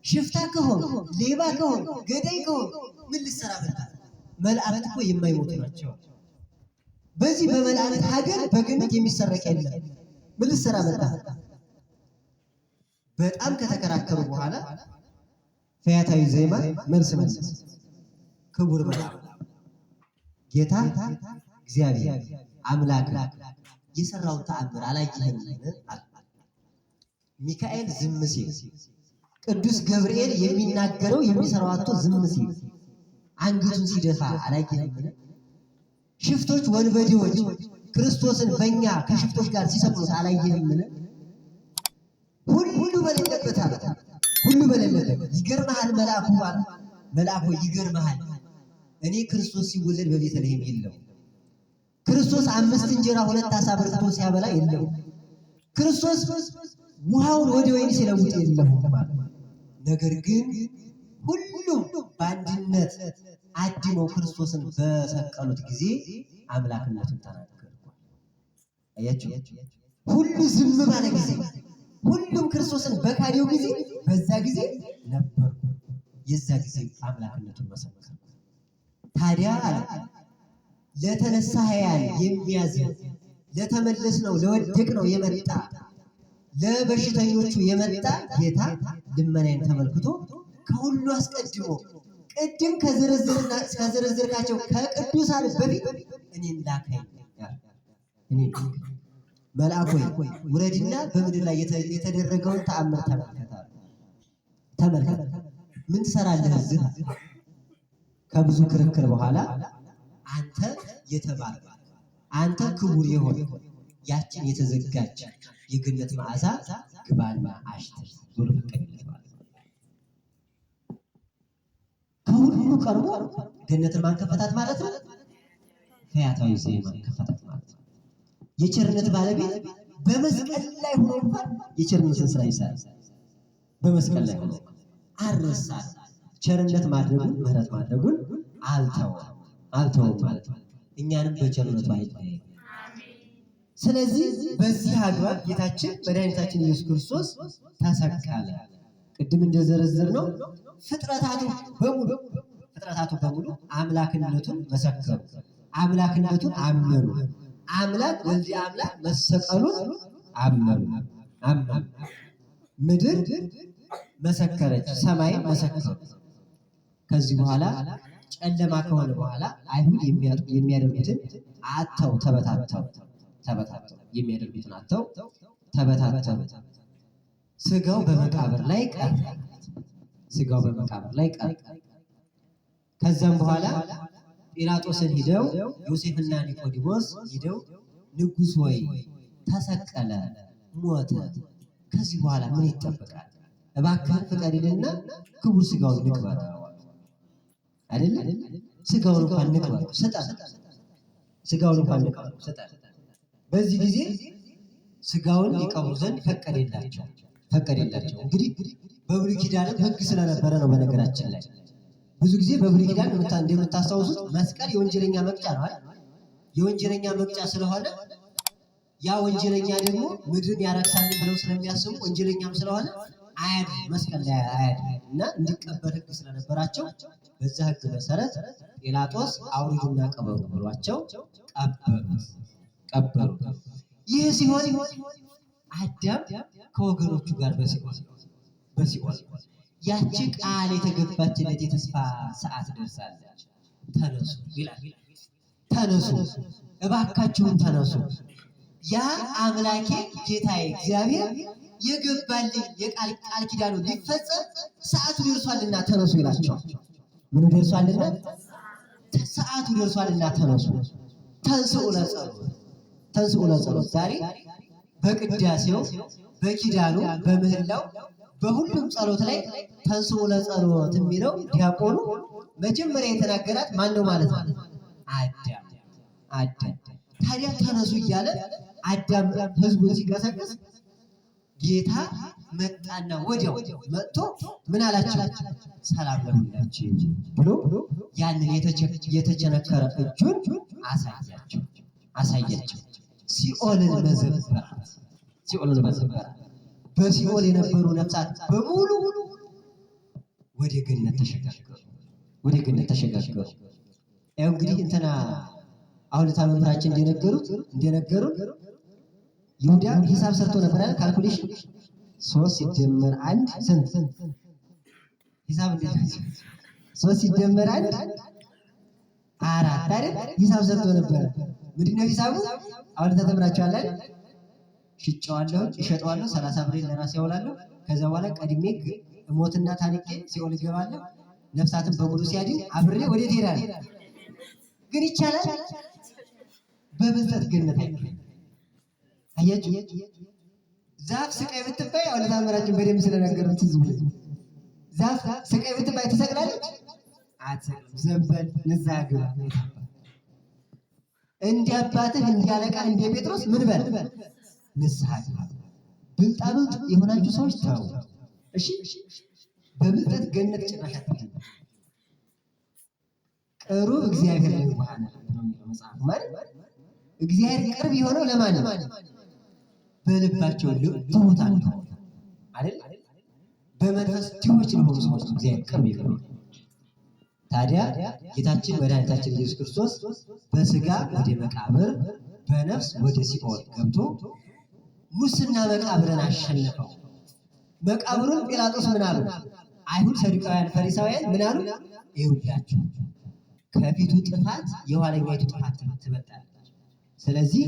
ሽፍታ ከሆን፣ ሌባ ከሆን፣ ገዳይ ከሆን ምን ልትሰራ መጣ? መላእክት እኮ የማይሞቱ ናቸው። በዚህ በመላእክት ሀገር በገነት የሚሰረቅ የለም። ምን ልትሰራ መጣ? በጣም ከተከራከሩ በኋላ ፈያታዊ ዘየማን መልስ መለሰ። ክቡር መልአክ ጌታ እግዚአብሔር አምላክ የሰራውን ተአምር አላየህምን? አለ። ሚካኤል ዝም ሲል፣ ቅዱስ ገብርኤል የሚናገረው የሚሰራው አጥቶ ዝም ሲል፣ አንገቱን ሲደፋ አላየህምን? ሽፍቶች፣ ወንበዴዎች ክርስቶስን በእኛ ከሽፍቶች ጋር ሲሰቅሉት አላየህምን? ሁሉ በሌለበት አለ። ሁሉ በሌለበት ይገርምሃል። መልአኩ አለ መልአኩ ይገርምሃል። እኔ ክርስቶስ ሲወለድ በቤተልሔም የለው። ክርስቶስ 5 እንጀራ 2 ዓሣ በልቶ ሲያበላ የለው። ክርስቶስ ውሃውን ወደ ወይን ሲለውጥ የለው። ነገር ግን ሁሉም በአንድነት አድነው ክርስቶስን በሰቀሉት ጊዜ አምላክነቱን ተናገሩ። አያችሁ፣ ሁሉ ዝም ባለ ጊዜ፣ ሁሉም ክርስቶስን በካደው ጊዜ፣ በዛ ጊዜ ነበርኩ። የዛ ጊዜ አምላክነቱን መሰከረ። ታዲያ አለ ለተነሳ ሕያዋን የሚያዝን ለተመለስነው ለወደቅነው የመጣ ለበሽተኞቹ የመጣ ጌታ ልመናዬን ተመልክቶ ከሁሉ አስቀድሞ ቅድም ከዘረዘርካቸው ከቅዱሳን በፊት እኔን ላከኝ። እኔን መልአክ ሆይ ውረድና በምድር ላይ የተደረገውን ተአምር ተመልከት። ተመልከት። ምን ትሰራለህ እዚህ? ከብዙ ክርክር በኋላ አንተ የተባረክ አንተ ክቡር የሆነ ያችን የተዘጋች የገነት መዓዛ ግባና አሽትት ብሎ ፈቀደለት ማለት ነው። ከሁሉ ቀድሞ ገነትን ማን ከፈታት ማለት ነው? ፈያታዊ ዘየማን ከፈታት ማለት ነው። የቸርነት ባለቤት በመስቀል ላይ ሆኖ እንኳን የቸርነትን ስራ ይሰራል። በመስቀል ላይ ሆኖ አልረሳም። ቸርነት ማድረጉን ምህረት ማድረጉን አልተወም ማለት ነው። እኛንም በቸርነቱ አይለየን። ስለዚህ በዚህ አግባብ ጌታችን መድኃኒታችን ኢየሱስ ክርስቶስ ተሰቀለ። ቅድም እንደዘረዘርነው ፍጥረታቱ በሙሉ አምላክነቱን መሰከሩ፣ አምላክነቱን አመኑ። አምላክ ወልድ አምላክ መሰቀሉን አመኑ አመኑ። ምድር መሰከረች፣ ሰማይ መሰከሩ። ከዚህ በኋላ ጨለማ ከሆነ በኋላ አይሁድ የሚያደርጉትን አጥተው ተበታተው ተበታተው የሚያደርጉትን አጥተው ተበታተው። ስጋው በመቃብር ላይ ቀረ። ስጋው በመቃብር ላይ ቀረ። ከዛም በኋላ ጲላጦስን ሂደው ዮሴፍና ኒቆዲሞስ ሂደው ንጉሥ ሆይ ተሰቀለ፣ ሞተ፣ ከዚህ በኋላ ምን ይጠበቃል? እባክህን ፍቀድልና ክቡር ስጋውን ንቅበረው። አይደለ? ስጋውን እንኳን ንቅበረው ስጠን፣ ስጋውን እንኳን ንቅበረው ስጠን። በዚህ ጊዜ ስጋውን ይቀብሩ ዘንድ ፈቀደላቸው ፈቀደላቸው። እንግዲህ በብሉይ ኪዳንም ሕግ ስለነበረ ነው። በነገራችን ላይ ብዙ ጊዜ በብሉይ ኪዳን እንደምታስታውሱት መስቀል የወንጀለኛ መቅጫ ነው አይደል? የወንጀለኛ መቅጫ ስለሆነ ያ ወንጀለኛ ደግሞ ምድርን ያረክሳል ብለው ስለሚያስቡ ወንጀለኛም ስለሆነ አያድርም፣ መስቀል ላይ አያድርም እና እንዲቀበር ሕግ ስለነበራቸው በዛ ሕግ መሰረት ጲላጦስ አውርዱና ቀበሩ ብሏቸው ቀበሩት ቀበሩ። ይህ ሲሆን አዳም ከወገኖቹ ጋር በሲኦል ያቺ ቃል የተገባችለት የተስፋ ሰዓት ደርሳለች። ተነሱ ይላል። ተነሱ እባካችሁን ተነሱ። ያ አምላኬ ጌታዬ እግዚአብሔር የገባልኝ የቃል ቃል ኪዳኑ ሊፈጸም ሰዓቱ ደርሷልና ተነሱ ይላቸዋል። ምኑ ደርሷልና? ሰዓቱ ደርሷልና ተነሱ። ተንሥኡ ለጸሎት፣ ተንሥኡ ለጸሎት። ዛሬ በቅዳሴው በኪዳኑ በምህላው በሁሉም ጸሎት ላይ ተንሥኡ ለጸሎት የሚለው ዲያቆኑ መጀመሪያ የተናገራት ማን ነው ማለት ነው? አዳም አዳም። ታዲያ ተነሱ እያለ አዳም ህዝቡን ሲቀሰቅስ ጌታ መጣና ወዲያው መጥቶ ምን አላቸው? ሰላም ለሁላችሁ ብሎ ያንን የተቸነከረ እጁን አሳያቸው አሳያቸው። ሲኦልን መዘበራት፣ ሲኦልን መዘበራት። በሲኦል የነበሩ ነፍሳት በሙሉ ወደ ገነት ተሸጋገሩ፣ ወደ ገነት ተሸጋገሩ። ያው እንግዲህ እንትና አሁን መምህራችን እንደነገሩት ይሁዳ ሂሳብ ሰርቶ ነበር አይደል? Calculation 3 ሲደመር 1 ስንት? ሂሳብ እንዴት ነው? 3 ሲደመር 1 4 አይደል? ሂሳብ ሰርቶ ነበረ። ምንድን ነው ሂሳቡ? አሁን ተተምራችኋል አይደል? ሽጨዋለሁ፣ እሸጠዋለሁ፣ 30 ብሬን ለራሴ ያውላለሁ። ከዛ በኋላ ቀድሜ እሞትና ታንቄ ሲኦል እገባለሁ። ነፍሳትን በሙሉ ሲያድን አብሬ ወዴት እሄዳለሁ? ግን ይቻላል? በብልጠት ገነት አይገኝም። አያችሁ፣ ዛፍ ስቃይ ብትባይ፣ አሁን ታምራችን በደንብ ስለነገሩት ትዝ ብሎኝ፣ ዛፍ ስቃይ ብትባይ ትሰቅላለች? አትሰቅልም። ዘንበል ንስሐ ግባ። እንደ አባትህ እንደ አለቃ እንደ ጴጥሮስ ምን በል? ንስሐ ግባ። ብልጣብልጥ የሆናችሁ ሰዎች ተው። እሺ፣ በብልጠት ገነት ጭራሽ አትገኝም። ቅሩብ እግዚአብሔር ለየዋሃን ነው የሚለው መጽሐፉ። ማለት እግዚአብሔር ቅርብ የሆነው ለማን ነው? በልባቸው ትሑታን ለሆኑ አይደል? በመንፈስ ድሆች ለሆኑ ሰዎች ነው እግዚአብሔር ቅርብ የሆነው። ታዲያ ጌታችን መድኃኒታችን ኢየሱስ ክርስቶስ በስጋ ወደ መቃብር በነፍስ ወደ ሲኦል ገብቶ ሙስና መቃብርን አሸነፈው። መቃብሩን ጲላጦስ ምን አሉ? አይሁድ፣ ሰዱቃውያን፣ ፈሪሳውያን ምን አሉ? ይኸውላችሁ ከፊቱ ጥፋት የኋለኛይቱ ጥፋት ትበልጣለች። ስለዚህ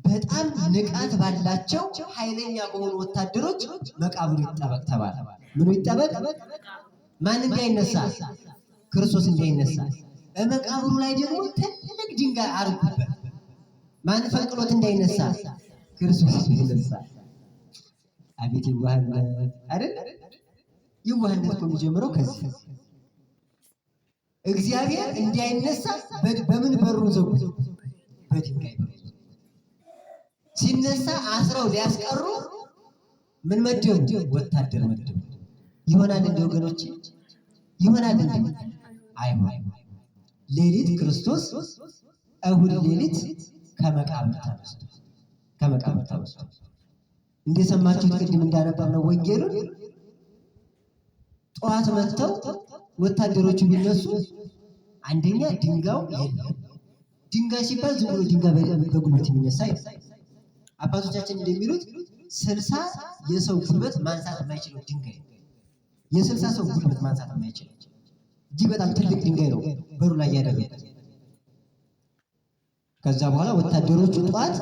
በጣም ንቃት ባላቸው ኃይለኛ በሆኑ ወታደሮች መቃብሩ ይጠበቅ ተባለ። ምኑ ይጠበቅ? ማን እንዳይነሳ? ክርስቶስ እንዳይነሳ። በመቃብሩ ላይ ደግሞ ትልቅ ድንጋይ አርጉበት። ማን ፈንቅሎት እንዳይነሳ? ክርስቶስ እንዳይነሳ። አቤት የዋህነት አይደል? የዋህነት እኮ የሚጀምረው ከዚህ። እግዚአብሔር እንዳይነሳ በምን በሩን ዘጉት? በድንጋይ በሩ። ሲነሳ አስረው ሊያስቀሩ ምን መደቡ? ወታደር መደቡ። ይሆናል እንደ ወገኖች፣ ይሆናል እንደ? አይሆን። ሌሊት ክርስቶስ እሁድ ሌሊት ከመቃብር ተነስቶ፣ ከመቃብር ተነስቶ እንደሰማችሁት ቅድም እንዳነበብነው ወንጌሉን ጠዋት መጥተው ወታደሮቹ ቢነሱ አንደኛ ድንጋዩ የለም። ድንጋይ ሲባል ዝም ብሎ ድንጋይ በጉልበት የሚነሳ አይደለም። አባቶቻችን እንደሚሉት 60 የሰው ጉልበት ማንሳት የማይችለው ድንጋይ ነው። የ60 ሰው ጉልበት ማንሳት የማይችለው እጅግ በጣም ትልቅ ድንጋይ ነው በሩ ላይ ያደረጉት። ከዛ በኋላ ወታደሮቹ ጠዋት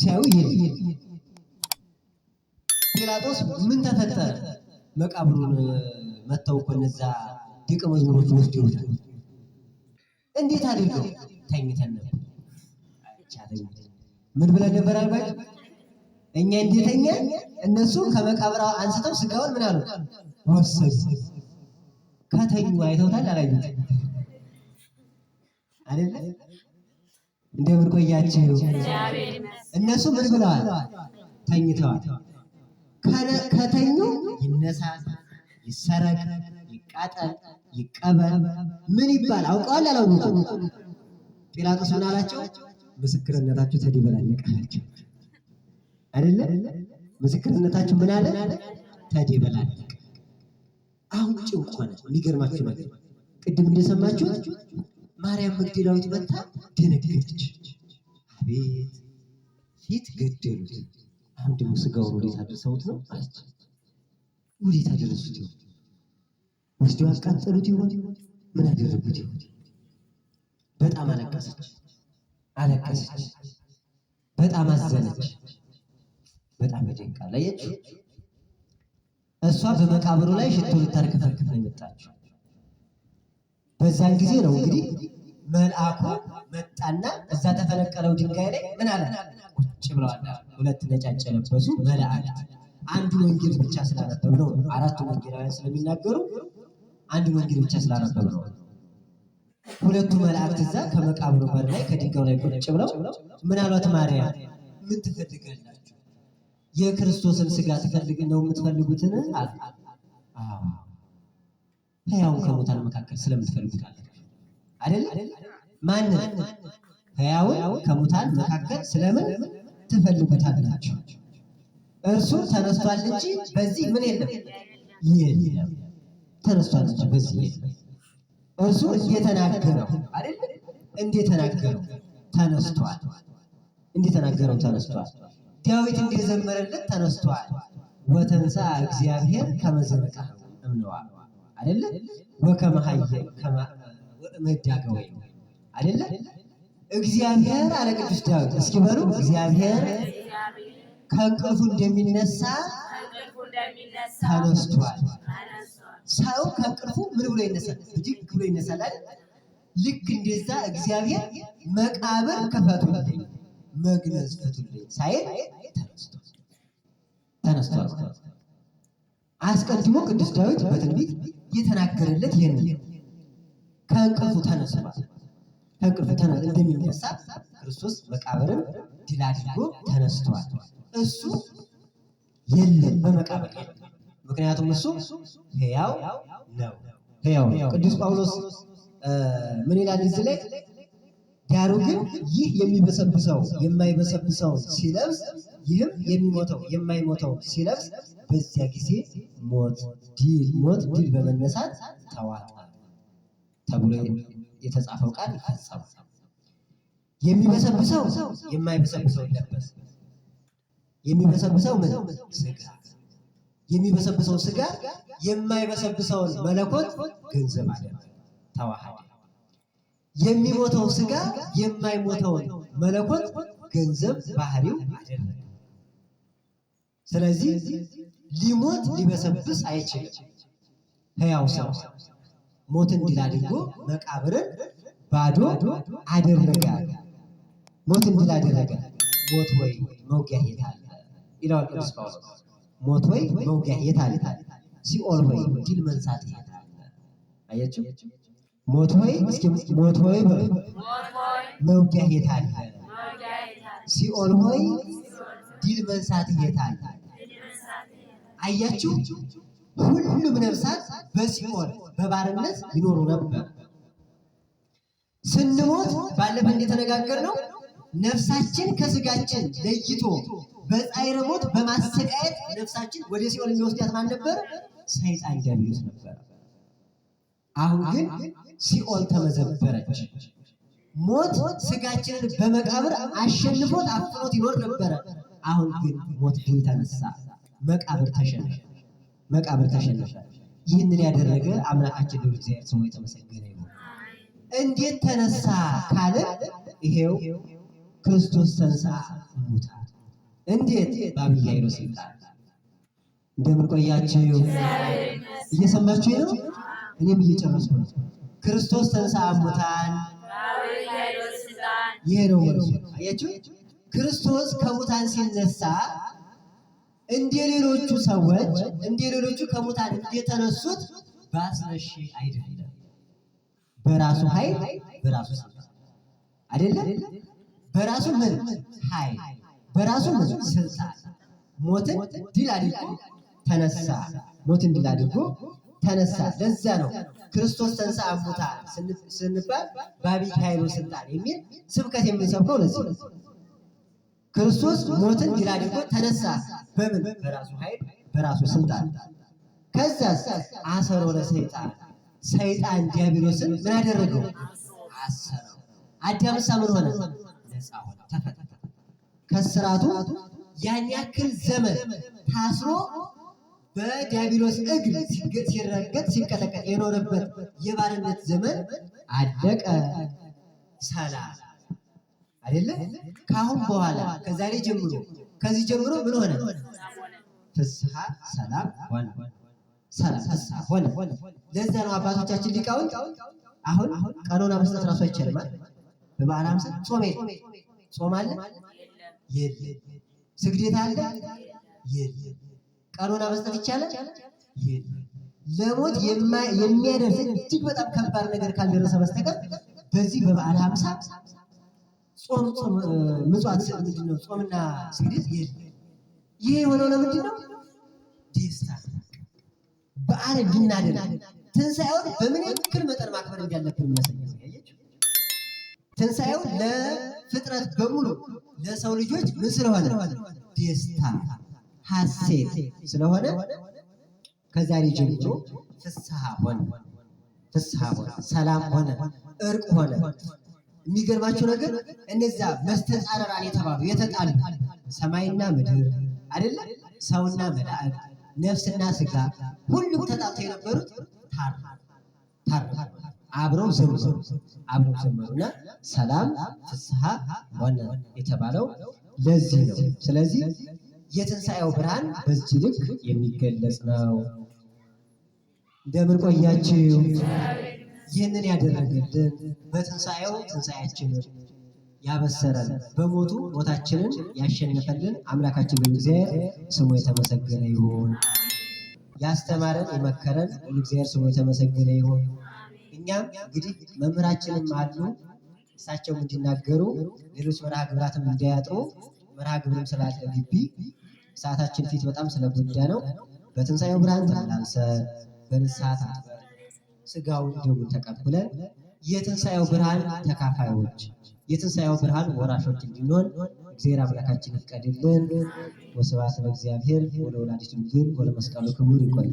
ሲያዩ የለም። ጲላጦስ ምን ተፈጠረ? መቃብሩን መተው እኮ እነዛ ደቀ መዝሙሮች ወስደውታል። እንዴት አድርገው? ተኝተን ነበር። አይቻለኝም። ምን ብለን ነበር አልኳችሁ? እኛ እንደተኛ እነሱ ከመቃብር አንስተው ስጋውን ምን አሉ? ወሰዱ። ከተኙ አይተውታል አላዩት አይደለ? እንደምን ቆያችሁ? እግዚአብሔር ይመስገን። እነሱ ምን ብለዋል? ተኝተዋል። ከተኙ ይነሳ፣ ይሰረቅ፣ ይቃጠል፣ ይቀበር ምን ይባል አውቀዋል አላወቁም? ጲላጦስ ምን አላቸው? ምስክርነታችሁ ተደበላለቀ አላቸው። አይደለ? ምስክርነታችሁ ምን አለ? ተደበላለቀ። አሁን ጭንቅ ሆነ። የሚገርማችሁ ነገር ቅድም እንደሰማችሁት ማርያም መግደላዊት መታ ደነገጠች። አቤት ፊት ገደሉት፣ አሁን ደግሞ ስጋውን ወዴት አድርሰውት ነው አለች። ወዴት አደረሱት ይሆን? ወስደው አቃጠሉት ይሆን? ምን አደረጉት ይሆን? በጣም አለቀሰች፣ አለቀሰች፣ በጣም አዘነች። በጣም ይደንቃል። አያችሁ፣ እሷ በመቃብሩ ላይ ሽቶ ልታርከፈክፍ ነው የመጣችው። በዛን ጊዜ ነው እንግዲህ መልአኩ መጣና እዛ ተፈነቀለው ድንጋይ ላይ ምን አለ? ቁጭ ብለዋል። ሁለት ነጫጭ የለበሱ መላእክት። አንዱን ወንጌል ብቻ ስላነበብ ነው፣ አራቱ ወንጌላውያን ስለሚናገሩ አንዱን ወንጌል ብቻ ስላነበብ ነው። ሁለቱ መላእክት እዛ ከመቃብሩ በር ላይ ከድንጋዩ ላይ ቁጭ ብለው ምን አሏት? ማርያም ምን ትፈልጋላችሁ? የክርስቶስን ስጋ ትፈልግ ነው የምትፈልጉትን? አሉ። አዎ ሕያውን ከሙታን መካከል ስለምትፈልጉት አለ አይደል? ማንን? ሕያውን ከሙታን መካከል ስለምን ትፈልጉታላችሁ? እርሱ ተነስቷል እንጂ በዚህ ምን የለም የለም። ተነስቷል እንጂ በዚህ የለም። እርሱ እንደተናገረው አይደል? እንደተናገረው ተነስቷል። እንደተናገረው ተነስቷል። ዳዊት እንደዘመረለት ተነስቷል። ወተንሥአ እግዚአብሔር ከመ ዘነቅሐ እምነዋ አይደለ? ወከመ ሀየ ከመ ወእመዳገ ወይን አይደለ? እግዚአብሔር አለ ቅዱስ ዳዊት። እስኪ በሉ እግዚአብሔር ከእንቅልፉ እንደሚነሳ ከእንቅልፉ እንደሚነሳ ተነስቷል። ተነስቷል። ሰው ከእንቅልፉ ምን ብሎ ይነሳል? ብድግ ብሎ ይነሳል አይደል? ልክ እንደዛ እግዚአብሔር መቃብር ክፈቱልኝ፣ መግነዝ ፍቱልኝ ሳይል ተነስቷል። ተነስቷል። አስቀድሞ ቅዱስ ዳዊት በትንቢት የተናገረለት ይህን ነው። ከእንቅልፉ ተነስቷል። ከእንቅልፉ እንደሚነሳ ክርስቶስ መቃብርን ድል አድርጎ ተነስቷል። እሱ የለም በመቃብር የለም። ምክንያቱም እሱ ሕያው ነው። ሕያው ነው። ቅዱስ ጳውሎስ ምን ይላል እዚህ ላይ? ዳሩ ግን ይህ የሚበሰብሰው የማይበሰብሰውን ሲለብስ፣ ይህም የሚሞተው የማይሞተውን ሲለብስ፣ በዚያ ጊዜ ሞት ድል በመነሳት ተዋጠ ተብሎ የተጻፈው ቃል ይፈጸማል። የሚበሰብሰው የማይበሰብሰውን ለበሰ። የሚበሰብሰው ምን? ስጋ። የሚበሰብሰው ስጋ የማይበሰብሰውን መለኮት ገንዘብ አደረገ፣ ተዋሃደ። የሚሞተው ስጋ የማይሞተውን መለኮት ገንዘብ ባህሪው አደረገ። ስለዚህ ሊሞት ሊበሰብስ አይችልም። ሕያው ሰው ሞትን ድል አድርጎ መቃብርን ባዶ አደረገ። ሞትን ድል አደረገ። ሞት ወይ መውጊያህ የት አለ ይለዋል ቅዱስ ጳውሎስ። ሞት ወይ መውጊያህ የት አለ? ሲኦል ወይ ድል መንሳትህ የት አለ? አያችሁ? ሞት ሆይ እስኪ ሞት ሆይ በሉ ሞት ሆይ መውጊያህ የት አለ? መውጊያህ የት አለ? ሲኦል ሆይ ድል መንሳትህ የት አለ? ድል መንሳትህ የት አለ? አያችሁ? ሁሉም ነፍሳት በሲኦል በባርነት ይኖሩ ነበር። ስንሞት ባለፈ እንደተነጋገርነው ነፍሳችን ከስጋችን ለይቶ በጻዕረ ሞት በማሰቃየት ነፍሳችን ወደ ሲኦል የሚወስዳት ማን ነበር? ሰይጣን ዲያብሎስ ነበር። አሁን ግን ሲኦል ተመዘበረች። ሞት ስጋችንን በመቃብር አሸንፎት አፍኖት ይኖር ነበረ። አሁን ግን ሞት ድል ተነሳ፣ መቃብር ተሸነፈ። መቃብር ተሸነፈ። ይህንን ያደረገ አምላካችን ልዑል እግዚአብሔር ስሙ የተመሰገነ ይሁን። እንዴት ተነሳ ካለ ይሄው ክርስቶስ ተንሥአ እሙታን። እንዴት? በዐቢይ ኃይል ወሥልጣን። እንደምን ቆያችሁ? እየሰማችሁ ነው? እኔም እየጨረስኩ ነው። ክርስቶስ ተንሥአ እሙታን በዐቢይ ኃይል ወሥልጣን። ይሄ ነው መልሱ። አያችሁ፣ ክርስቶስ ከሙታን ሲነሳ እንደ ሌሎቹ ሰዎች እንደ ሌሎቹ ከሙታን እንደተነሱት በአስነሺ አይደለም፣ በራሱ ኃይል በራሱ ስልጣን አይደለም። በራሱ ምን ኃይል በራሱ ምን ስልጣን ሞትን ድል አድርጎ ተነሳ። ሞትን ድል አድርጎ ተነሳ። ለዛ ነው ክርስቶስ ተንሥአ እሙታን ስንባል በዐቢይ ኃይል ወሥልጣን የሚል ስብከት የምንሰብከው ለዚህ ነው። ክርስቶስ ሞትን ድል አድርጎ ተነሳ። በምን? በራሱ ኃይል በራሱ ስልጣን። ከዛስ አሰሮ ለሰይጣን፣ ሰይጣን ዲያብሎስን ምን አደረገው? አሰረው። አዳምሳ ምን ሆነ? ነፃ ሆነ፣ ተፈታ። ከስራቱ ያን ያክል ዘመን ታስሮ በዲያብሎስ እግር ሲረገጥ ሲንቀጠቀጥ የኖረበት የባርነት ዘመን አለቀ። ሰላም አይደለ? ከአሁን በኋላ ከዛሬ ጀምሮ ከዚህ ጀምሮ ምን ሆነ? ፍስሐ ሰላም ሆነ። ሰላም ፍስሐ ሆነ። ለዛ ነው አባቶቻችን ሊቃውንት አሁን ቀኖና መስጠት ራሱ አይቻልም አይደል? በበዓለ ሃምሳ ጾም የለም። ጾም አለ? የለም። ስግደት አለ? የለም። ቀኖና መስጠት ይቻላል? የለም። ለሞት የሚያደርስ እጅግ በጣም ከባድ ነገር ካልደረሰ በስተቀር በዚህ በበዓለ ሃምሳ ጾም ጾም ምጽዋት ምንድን ነው? ጾምና ስግደት የለም። ይሄ የሆነው ለምንድን ነው? ደስታ በዓል እንድናደርግ ትንሣኤውን በምን ያክል መጠን ማክበር እንዳለብን የሚያሳይ ነው። ትንሣኤው ለፍጥረት በሙሉ ለሰው ልጆች ምን ስለሆነ ደስታ ሐሴት ስለሆነ ከዛሬ ጀምሮ ፍስሐ ሆነ፣ ፍስሐ ሆነ፣ ሰላም ሆነ፣ እርቅ ሆነ። የሚገርማቸው ነገር እነዚያ መስተጻረራን የተባሉ የተጣሉ ሰማይና ምድር አይደለ ሰውና መላእክት ነፍስና ስጋ ሁሉም ተጣልተው የነበሩት ታረቁ፣ አብረው ዘመሩ፣ አብረው ዘመሩና ሰላም ፍስሐ ሆነ የተባለው ለዚህ ነው። ስለዚህ የትንሣኤው ብርሃን በዚህ ልክ የሚገለጽ ነው። እንደምን ቆያችሁ? ይህንን ያደረገልን በትንሣኤው ትንሣኤያችንን ያበሰረን በሞቱ ሞታችንን ያሸነፈልን አምላካችን እግዚአብሔር ስሙ የተመሰገነ ይሁን። ያስተማረን የመከረን እግዚአብሔር ስሙ የተመሰገነ ይሁን። እኛም እንግዲህ መምህራችንም አሉ እሳቸውም እንዲናገሩ ሌሎች መርሃ ግብራትም እንዲያጥሩ መርሃ ግብርም ስላለ ግቢ ሰዓታችን ፊት በጣም ስለጎዳ ነው። በትንሣኤው ብርሃን ተመላልሰን በንስሐ ታጥበን ስጋውን ደሙን ተቀብለን የትንሣኤው ብርሃን ተካፋዮች የትንሣኤው ብርሃን ወራሾች እንድንሆን እግዚአብሔር አምላካችን ይፍቀድልን። ወስብሐት ለእግዚአብሔር ወለወላዲቱ ድንግል ወለመስቀሉ ክቡር። ይቆያል።